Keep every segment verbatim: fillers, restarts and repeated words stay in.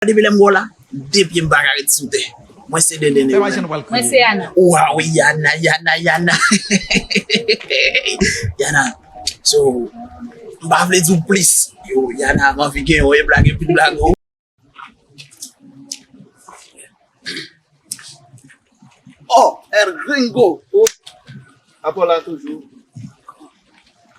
Depi lè m wè w la, de pye m pa ka ret sou tè. Mwen se Dendene. Mwen se Yana. Waw, Yana, Yana, Yana. Yana. So, m pa vle di w plis. Yo, Yana, m anvi gen yon e blage, pi blage. Oh, El Gringo. Oh. Apa w la toujou?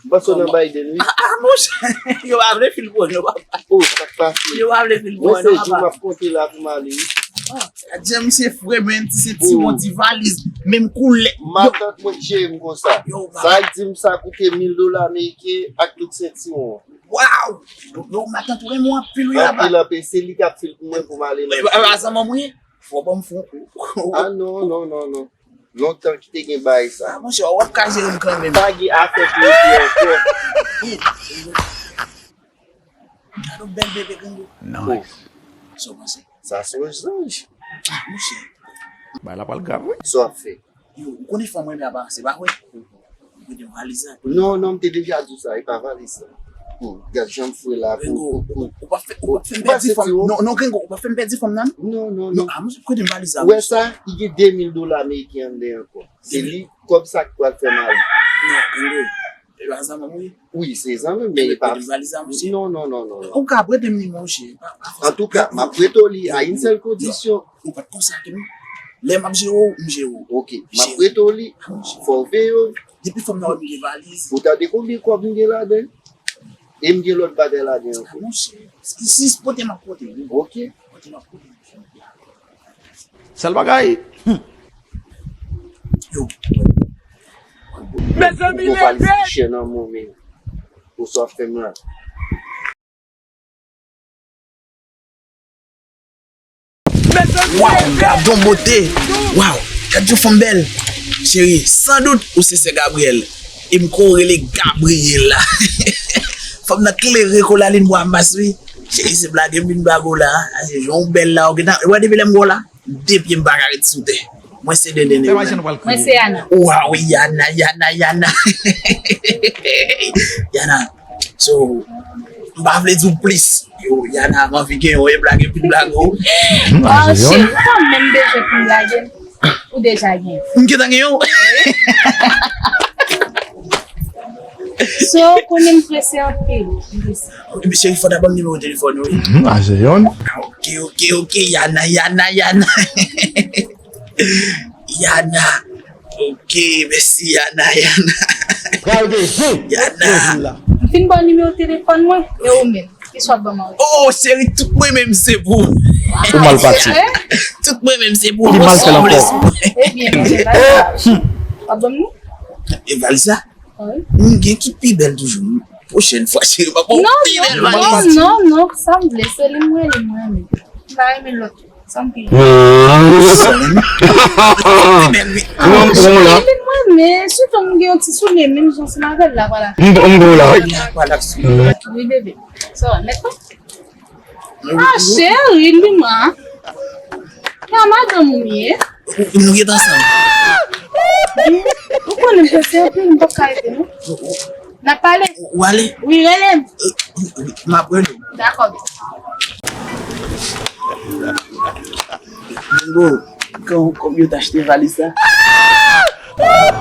M panse w nan Biden, wi. Ah, ah, monchè, yo pa vle fil pran, yo pa. Oh, sa k pase? Yo pa vle fil pran, non, papa. Mwen se jou m ap konte la pou m ale, wi. Ah, jan misye fre, men, ti senti yon ti valiz, menm koulè. Matant mwen k jere m konsa. Yo, papa. Sa l di m sa koute mil dola ameriken ak tout sentiwon an. Waw! Yo, yo, matant ou renmen w anpil, wi, papa. Anpil, anpil. Se li k ap fil pou mwen pou m ale nan. Papa, zanmi mwen, fò ban m fon. Ah, non, non, non, non. Lontan ki te gen bagay sa. Ah, monchè, w ap ka jere m kanmenm. Pa gen afè pou rete ankò. Gade yon bèl bebe Gringo. Nice. Sa w panse? Sa se yon zanj. Ah, monchè. Bagay la pral grav, wi. Sa w ap fè? Yo, ou konnen fanm renmen ap avanse, pa vre? Ou konnen valiz la. Non, non, m te deja di w sa, e pa valiz la. Hmm, gad jan m fre la pou, pou, pou. Ou p ap fè, ou p ap fè m pèdi fanm. Non, non, Gringo, ou p ap fè m pèdi fanm nan, non? Non, non, non. Ah, monchè, kote m valiz la, monchè? Ou wè sa? Li gen de mil dola ameriken anndan ankò. Se li, kòb sa k pral fè mari. Non, Gringo. E pa zanmi m, wi. Wi, se zanmi m, men e pa. Kote m valiz la, monchè? Non, non, non, non, non. Ou ka prete m li, monchè. Antouka, m ap prete w li a yon sèl kondisyon. Ou pa t konsa tou, non. Lè m ap jere w, m jere w. Ok, m ap prete w li. Fò w veye w. Depi fanm nan wè m gen valiz. Ou tande konbyen kòb m gen ladan l? E m gen lòt bagay ladan ankò. Monchè, si, si pote m ap pote, wi. Ok. Pote m ap pote. Sèl bagay. Yo. Mezanmi, leve! Gwo valiz ki chè nan men w, men. Ou sa w ap fè m la. Waw, gad yon bote. Waw, gad yon fanm bèl. Cheri, san dout, ou se sè Gabriel. E m kwè w rele Gabriel la. Fanm nan klere kou lalin bwa mas, wi. Cheri, se blage m vin blage w la. A, se jan w bèl la, w gentan, w wè depi lè m wè w la, de pye m pa ka ret sou tè. Mwen se Dendene. Mwen se Yana. Waw, Yana, Yana, Yana. Yana. So, m pa vle di w plis. Yo, Yana, m anvi gen yon e blage, pi blage w. Oh, cheri, ou pa menm bezwen pou m blage m. Ou deja gen. M gentan gen yon. So, ou konnen m prese anpil. M prese. Epi cheri, fò ta ban m nimewo telefòn ou, wi. Mhm, a, se yon. Ok, ok, ok, Yana, Yana, Yana. Yana. Ok, mèsi, Yana, Yana. Pral gen zen. Yana. M fin ba w nimewo telefòn mwen, e ou menm? Kisa w ap ban m anvi? Oh, cheri, tout mwen menm se pou ou. Ou mal pati. Tout mwen menm se pou ou. Li mal fè l ankò. Ebyen, ebyen, pa grav. W ap ban m li? E valiz la? Wi. M gen ki pi bèl toujou. Pwochèn fwa, cheri, m ap ba w pi bèl valiz. Non, non, non, sa m vle, se li m renmen, m renmen. M pa renmen lòt. Sa m pi. Sa m pi bèl, wi. Li m renmen, sitou m gen yon ti soulye, menm jan ansanm avè l la, vwala. M, m bon la, wi. Vwala, vwala. Wi, bebe. Sa va, nèt non? Ah, cheri, Lima. Nan madanm ou ye? Nou ret ansanm. Ou konnen m prese anpil, m p ap ka rete, non. N ap pale. Ou ale? Wi, rele m. M ap rele w. Dakò, bebe. Gringo, kon-, kòm yo t achte valiz la?